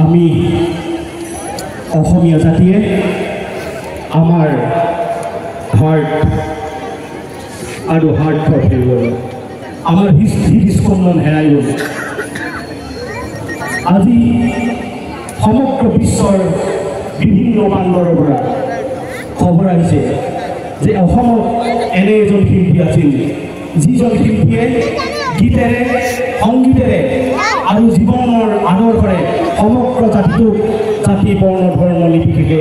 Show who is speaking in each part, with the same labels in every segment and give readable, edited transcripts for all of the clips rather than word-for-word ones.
Speaker 1: আমি অসমীয়া জাতিয়ে আমাৰ হাৰ্ট আৰু হাৰ্ট হেৰুৱালো, আমাৰ হৃদস্পন্দন হেৰাই গ'ল। আজি সমগ্ৰ বিশ্বৰ বিভিন্ন প্ৰান্তৰৰ পৰা খবৰ আহিছে যে অসমত এনে এজন শিল্পী আছিল, যিজন শিল্পীয়ে গীতেৰে, সংগীতেৰে আৰু জীৱনৰ আদৰ্শৰে সমগ্ৰ জাতিটোক জাতি, বৰ্ণ, ধৰ্ম নিৰ্বিশেষে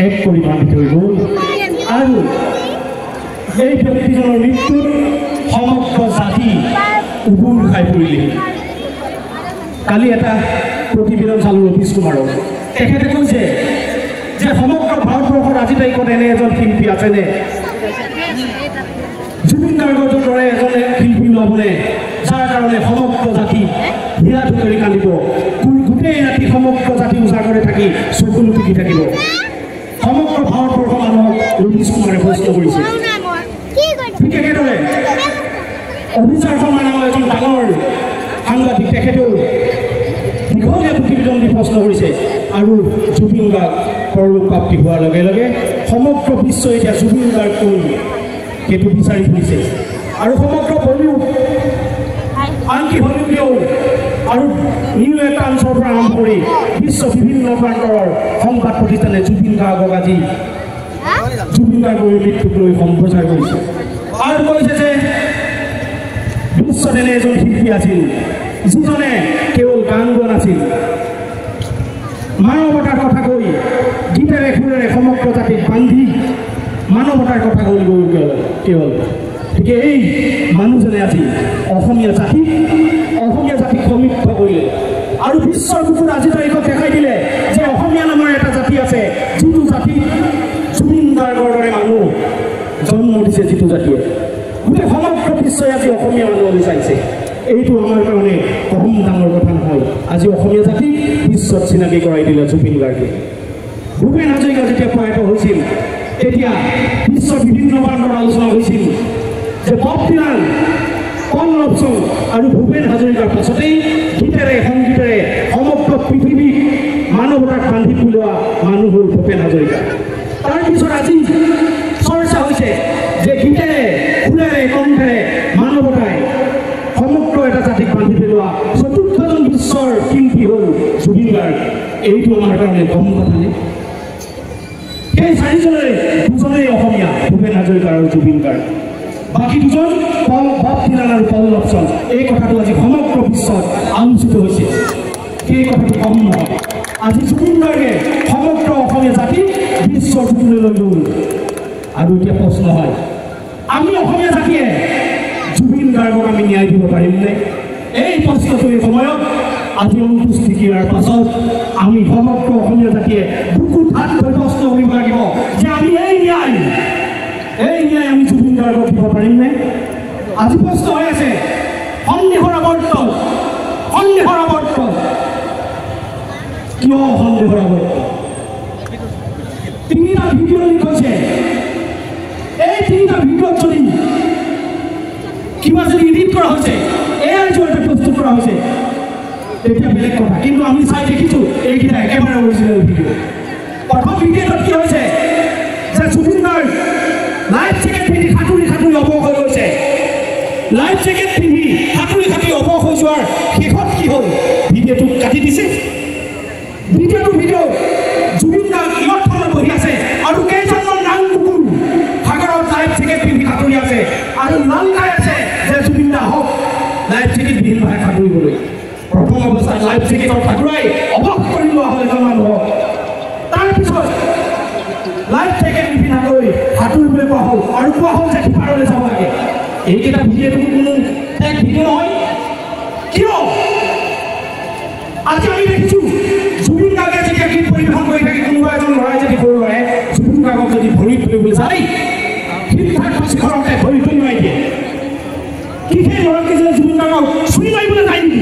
Speaker 1: এক কৰি বান্ধি থৈ গ'ল। আৰু এই ব্যক্তিজনৰ মৃত্যুত সমগ্ৰ জাতি উবুৰ খাই পৰিলে। কালি এটা প্ৰতিবেদন চালোঁ ৰবীশ কুমাৰৰ, তেখেতে কৈছে যে সমগ্ৰ ভাৰতবৰ্ষত আজি তাৰিখত এনে এজন শিল্পী আছেনে? জুবিন গাৰ্গৰ দৰে এজন শিল্পী ওলাবনে, যাৰ কাৰণে সমগ্ৰ জাতি হীৰা ঠুকৰি কান্দিব, গোটেই ৰাতি সমগ্ৰ জাতি উজাগৰে থাকি চকুলো টুকি থাকিব। সমগ্ৰ ভাৰতবৰ্ষৰ মানুহক ৰবীশ কুমাৰে প্ৰশ্ন কৰিছে। ঠিক একেদৰে অভিচাৰ শৰ্মা নামৰ এজন ডাঙৰ সাংবাদিক, তেখেতেও দীঘলীয়া প্ৰতিবেদন দি প্ৰশ্ন কৰিছে। আৰু জুবিন গাৰ্গ পৰলোক প্ৰাপ্তি হোৱাৰ লগে লগে সমগ্ৰ বিশ্বই এতিয়া জুবিন গাৰ্গ কোন সেইটো বিচাৰি ফুৰিছে। আৰু সমগ্ৰ বলিউড, আনকি হলিউডেও আৰু নিউয়ৰ্ক টাইমছৰ পৰা আৰম্ভ কৰি বিশ্ব বিভিন্ন প্ৰান্তৰৰ সংবাদ প্ৰতিষ্ঠানে জুবিন গাৰ্গক আজি জুবিন গাৰ্গৰ মৃত্যুক লৈ সম্প্ৰচাৰ কৰিছে আৰু কৈছে যে বিশ্বত এনে এজন শিল্পী আছিল যিজনে কেৱল গান গোৱা নাছিল, মানৱতাৰ কথা কৈ গীতেৰে সুৰেৰে সমগ্ৰ জাতিক বান্ধি মানৱতাৰ কথা কৈ গ'ল কেৱল। গতিকে এই মানুহজনে আজি অসমীয়া জাতিক সমৃদ্ধ কৰিলে আৰু বিশ্বৰ বুকুত আজি তাৰিখত দেখাই দিলে যে অসমীয়া নামৰ এটা জাতি আছে, যিটো জাতিত জুবিন গাৰ্গৰ দৰে মানুহ জন্ম দিছে, যিটো জাতিয়ে গোটেই সমগ্ৰ বিশ্বই আজি অসমীয়া মানুহ বিচাৰিছে। এইটো আমাৰ কাৰণে কম ডাঙৰ কথা নহয়। আজি অসমীয়া জাতিক বিশ্বত চিনাকি কৰাই দিলে জুবিন গাৰ্গে। ভূপেন হাজৰিকা যেতিয়া প্ৰয়াত হৈছিল, তেতিয়া বিশ্বৰ বিভিন্ন প্ৰান্তত আলোচনা হৈছিল যে বব ডিলান, পল ৰবচন আৰু ভূপেন হাজৰিকাৰ পাছতেই গীতেৰে সংগীতেৰে সমগ্ৰ পৃথিৱীক মানৱতাক বান্ধি পেলোৱা মানুহ হ'ল ভূপেন হাজৰিকা। তাৰপিছত আজি চৰ্চা হৈছে যে গীতেৰে, সুৰেৰে, কণ্ঠেৰে মানৱতাই সমগ্ৰ এটা জাতিক বান্ধি পেলোৱা চতুৰ্থজন বিশ্বৰ শিল্পী হ'ল জুবিন গাৰ্গ। এইটো আমাৰ কাৰণে কম কথা নে? সেই চাৰিজনৰে দুজনেই অসমীয়া, ভূপেন হাজৰিকা আৰু জুবিন গাৰ্গ। বাকী দুজন বব ডিলান আৰু পল ৰবচন। এই কথাটো আজি সমগ্ৰ বিশ্বত আলোচিত হৈছে। সেই কথাটো কম নহয়। আজি জুবিন গাৰ্গে সমগ্ৰ অসমীয়া জাতিক বিশ্বৰ বুকুলৈ লৈ গ'ল। আৰু এতিয়া প্ৰশ্ন হয়, আমি অসমীয়া জাতিয়ে জুবিন গাৰ্গক আমি ন্যায় দিব পাৰিমনে? এই প্ৰশ্নটো এই সময়ত আজি অন্ত্যেষ্টিক্ৰিয়াৰ পাছত আমি সমগ্ৰ অসমীয়া জাতিয়ে বুকুত হাত থৈ প্ৰশ্ন কৰিব লাগিব যে আমি এই ন্যায় আমি জুবিন গাৰ্গক দিব পাৰিমনে? আজি প্ৰশ্ন হৈ আছে, সন্দেহৰ আৱৰ্তন, সন্দেহৰ আৱৰ্তন। কিয় সন্দেহৰ আৱৰ্তন? তিনিটা ভিডিঅ' লিক হৈছে। এই তিনিটা ভিডিঅ'ত যদি কিবা যদি এডিট কৰা হৈছে, এআই জৰিয়তে প্ৰস্তুত কৰা হৈছে, তেতিয়া বেলেগ কথা। কিন্তু আমি চাই দেখিছোঁ এইকেইটা একেবাৰে অৰিজিনেল ভিডিঅ'। প্ৰথম ভিডিঅ'টোত কি হৈছে যে জুবিন গাৰ্গ লাইফ জেকেট পিন্ধি সাঁতুৰি সাঁতুৰি অৱশ হৈ গৈছে। লাইফ জেকেট পিন্ধি সাঁতুৰি সাঁতুৰি অৱশ হৈ যোৱাৰ শেষত কি হ'ল? ভিডিঅ'টো কাটি দিছে। দ্বিতীয়টো ভিডিঅ' জুবিন গাৰ্গ ইয়টখনত বহি আছে আৰু কেইজনমান নাং কুকুৰ সাগৰত লাইফ জেকেট পিন্ধি সাঁতুৰি আছে আৰু লালকাই আছে যে জুবিন দা হওক লাইফ জেকেট বিহীনভাৱে সাঁতুৰিবলৈ। প্ৰথম অৱস্থাত লাইফ জেকেটত সাঁতুৰাই অৱশ কৰি লোৱা হ'ল এজন মানুহক। তাৰপিছত লাইফ জেকেট নিপিন্ধাকৈ সাঁতুৰিবলৈ কোৱা হ'ল আৰু কোৱা হ'ল যে সিপাৰলৈ যাব লাগে। এইকেইটা ভিডিঅ'টো কোনো এক ভিডিঅ' নহয়। কিয় আজি আমি দেখিছোঁ জুবিন গাৰ্গে যেতিয়া গীত পৰিৱেশন কৰি থাকে, কোনোবা এজন ল'ৰাই যদি সৰু ল'ৰাই জুবিন গাৰ্গক যদি ভৰিত ধৰিবলৈ যায়, শিক্ষাৰ ঘৰতে ভৰি তুলি মাৰি দিয়ে। কি সেই ল'ৰাকেইজনে জুবিন গাৰ্গক চুৰি মাৰিবলৈ যায় নেকি?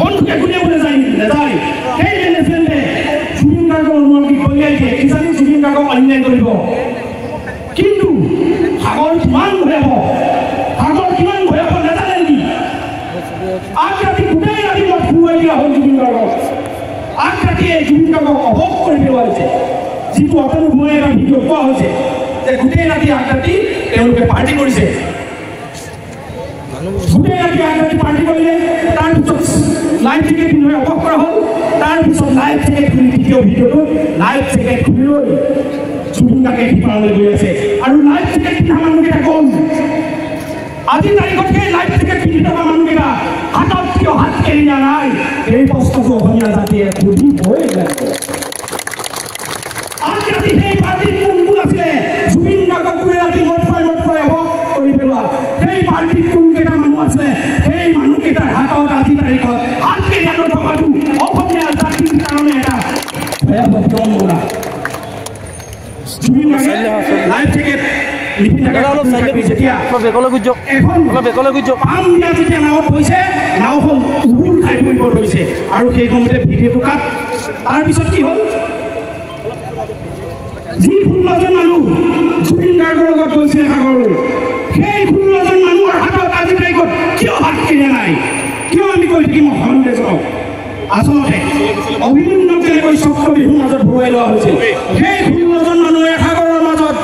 Speaker 1: বন্ধুকে গুলিয়াবলৈ যায় নেকি? নাযায়। সেই মেনেজমেণ্টে জুবিন গাৰ্গৰ অনুমতি কলিয়াই দিয়ে, কিজানি জুবিন গাৰ্গক অন্যায় কৰিব। কিন্তু সাগৰ কিমান ভয়াৱহ, সাগৰ কিমান ভয়াৱহ নাজানে নেকি? আগ ৰাতি গোটেই ৰাতি মদ খুৱাই দিয়া হ'ল জুবিন গাৰ্গক। ৰাতিয়ে জুবিন গাৰ্গক অৱশ কৰি পেলোৱা হৈছে। যিটো অতনু ভূঞাৰ এটা ভিডিঅ' কোৱা হৈছে যে গোটেই ৰাতি আগ ৰাতি তেওঁলোকে পাৰ্টি কৰিছে, গোটেই ৰাতি আগ ৰাতি পাৰ্টি কৰিলে, তাৰপিছত লাইফ জেকেট পিন্ধি অৱশ কৰা হ'ল, তাৰপিছত লাইফ জেকেট খুলি দ্বিতীয় ভিডিঅ'টো লাইফ জেকেট খুলি লৈ জুবিন গাৰ্গে সিপাৰলৈ গৈ আছে আৰু লাইফ জেকেট পিন্ধা মানুহকেইটা গ'ল। আজি তাৰিখত সেই লাইফ জেকেট পিন্ধি থকা মানুহকেইটা হাতত কিয় হাত কেৰি দিয়া নাই, এই প্ৰশ্নটো অসমীয়া জাতিয়ে সুধিবই লাগিব। আজি ৰাতি সেই পাৰ্টিত কোন কোন আছিলে, জুবিন গাৰ্গক গোটেই ৰাতি মদ খুৱাই মদ খুৱাই অৱশ কৰি পেলোৱা সেই পাৰ্টিত কোনকেইটা মানুহ আছিলে, সেই মানুহকেইটাৰ হাতত আজি তাৰিখত হাত কেৰি নথকাটো অসমীয়া জাতিৰ কাৰণে এটা ভয়াৱহ বিড়ম্বনা। জুবিন গাৰ্গে লাইফ জেকেট যেতিয়া নাৱত গৈছে, নাওখন উবুৰ খাই পৰিব ধৰিছে আৰু সেই সময়তে ভিডিঅ'টো কাট। তাৰপিছত কি হ'ল, যি ১৬জন মানুহ জুবিন গাৰ্গৰ লগত গৈছিলে সাগৰলৈ, সেই ১৬জন মানুহৰ হাতত আজি তাৰিখত কিয় হাত কিনে নাই? কিয় আমি কৈ থাকিম সন্দেহজনক? আচলতে অভিমন্যুক যেনেকৈ চক্ৰবিহুৰ মাজত ভৰুৱাই লোৱা হৈছিল, সেই ১৬জন মানুহে সাগৰৰ মাজত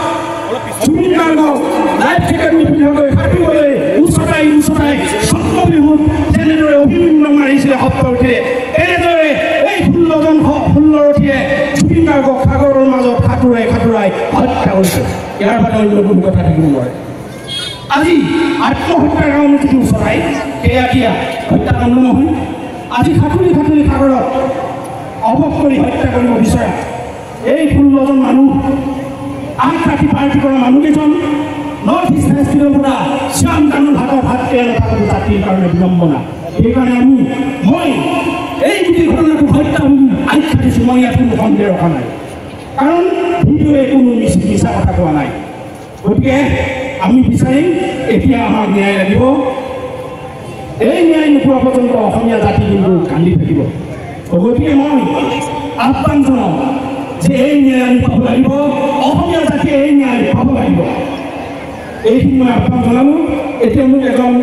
Speaker 1: জুবিন গাৰ্গক লাইফ জেকেট নিপিন্ধাকৈ সাঁতুৰিবলৈ উচতাই উচতাই চক্ৰবিহুত যেনেদৰে অভিমন্যুক মাৰিছিলে সপ্তৰ্ষিয়ে, তেনেদৰে এই ১৬জন ১৬ৰথীয়ে জুবিন গাৰ্গক সাগৰৰ মাজত সাঁতোৰাই সাঁতোৰাই হত্যা কৰিছে। ইয়াৰ বাদে অন্য কোনো কথা থাকিব নোৱাৰে। আজি আত্মহত্যাৰ কাৰণে যিটো উচতাই, সেয়া কি হত্যাকাণ্ড নহয়? আজি সাঁতুৰি সাঁতুৰি সাগৰত অৱশ কৰি হত্যা কৰিব বিচৰা এই ১৬জন মানুহ, আগ ৰাতি পাৰ্টি কৰা মানুহকেইজন, নৰ্থ ইষ্ট ফেষ্টিভেল পৰা শ্যাম কানুৰ হাতত হাত কেৰে নথকাটো জাতিৰ কাৰণে বিড়ম্বনা। সেইকাৰণে মই এই গোটেই ঘটনাটো হত্যা বুলি আখ্যা দিছোঁ। মই ইয়াত কোনো সন্দেহ ৰখা নাই, কাৰণ ভিডিঅ'য়ে কোনো মিছা কথা কোৱা নাই। গতিকে আমি বিচাৰিম এতিয়া আমাক ন্যায় লাগিব। এই ন্যায় নোপোৱা পৰ্যন্ত অসমীয়া জাতি কিন্তু কান্দি থাকিব। গতিকে মই আহ্বান জনাওঁ যে এই ন্যায় আমি পাব লাগিব, অসমীয়া জাতিয়ে এই ন্যায় পাব লাগিব। এইখিনি মই আহ্বান জনালোঁ। এতিয়া মোক এজন